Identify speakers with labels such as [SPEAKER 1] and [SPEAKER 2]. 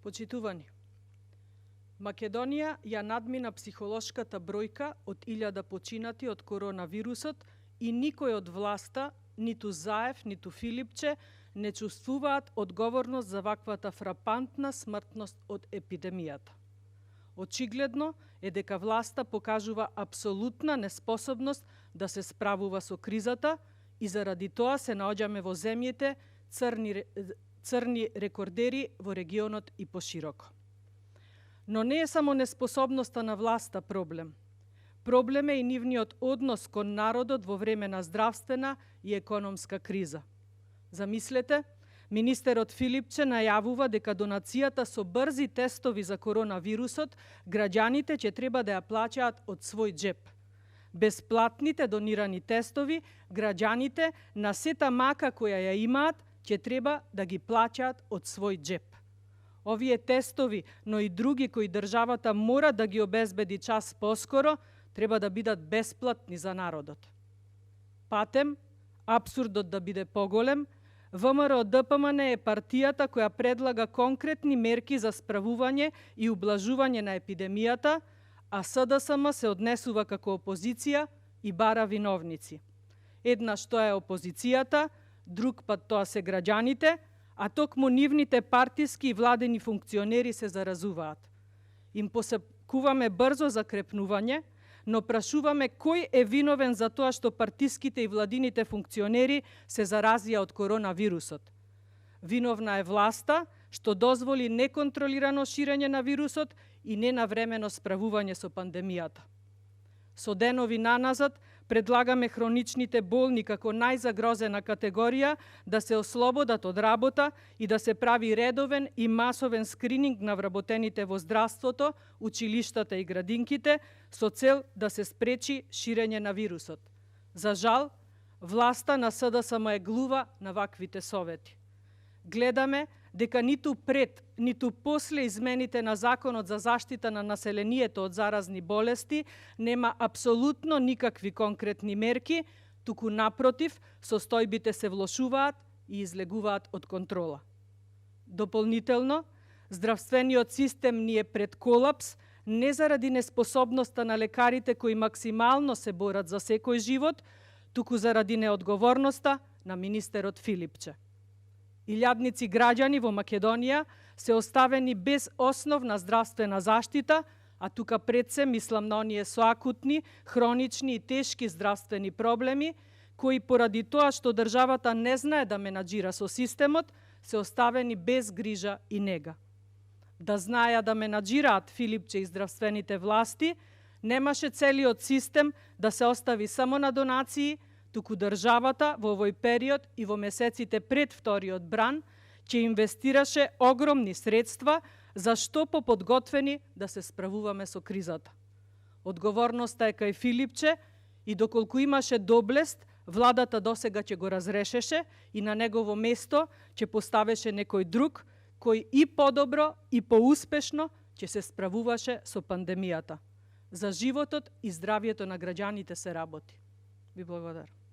[SPEAKER 1] Почитувани, Македонија ја надмина психолошката бројка од 1000 починати од коронавирусот и никој од власта, ниту Заев, ниту Филипче, не чувствуваат одговорност за ваквата фрапантна смртност од епидемијата. Очигледно е дека власта покажува апсолутна неспособност да се справува со кризата и заради тоа се наоѓаме во земјите црни рекордери во регионот и пошироко. Но не е само неспособноста на власта проблем. Проблем е и нивниот однос кон народот во време на здравствена и економска криза. Замислете, министерот Филипче најавува дека донацијата со брзи тестови за коронавирусот граѓаните ќе треба да ја плаќаат од свој џеп. Бесплатните донирани тестови граѓаните на сета мака која ја имаат ќе треба да ги плаќаат од свој џеп. Овие тестови, но и други кои државата мора да ги обезбеди час поскоро, треба да бидат бесплатни за народот. Патем, апсурдот да биде поголем, ВМРО-ДПМН е партијата која предлага конкретни мерки за справување и ублажување на епидемијата, а СДСМ се однесува како опозиција и бара виновници. Еднаш тоа е опозицијата, друг пат тоа се граѓаните, а токму нивните партиски и владени функционери се заразуваат. Им посакуваме брзо закрепнување, но прашуваме кој е виновен за тоа што партиските и владините функционери се заразија од коронавирусот. Виновна е власта што дозволи неконтролирано ширење на вирусот и ненавремено справување со пандемијата. Со денови наназад предлагаме хроничните болни како најзагрозена категорија да се ослободат од работа и да се прави редовен и масовен скрининг на вработените во здравството, училиштата и градинките со цел да се спречи ширење на вирусот. За жал, власта на СДСМ е глува на ваквите совети. Гледаме дека ниту пред, ниту после измените на Законот за заштита на населението од заразни болести нема апсолутно никакви конкретни мерки, туку напротив, состојбите се влошуваат и излегуваат од контрола. Дополнително, здравствениот систем ни е пред колапс не заради неспособноста на лекарите кои максимално се борат за секој живот, туку заради неодговорноста на министерот Филипче. Илјадници граѓани во Македонија се оставени без основна здравствена заштита, а тука пред се мислам на оние со акутни, хронични и тешки здравствени проблеми, кои поради тоа што државата не знае да менаџира со системот, се оставени без грижа и нега. Да знаеа да менаџираат Филипче и здравствените власти, немаше целиот систем да се остави само на донации, туку државата во овој период и во месеците пред вториот бран ќе инвестираше огромни средства за што поподготвени да се справуваме со кризата. Одговорноста е кај Филипче и доколку имаше доблест, владата досега ќе го разрешеше и на негово место ќе поставеше некој друг кој и подобро и поуспешно ќе се справуваше со пандемијата. За животот и здравието на граѓаните се работи. Ви благодарам.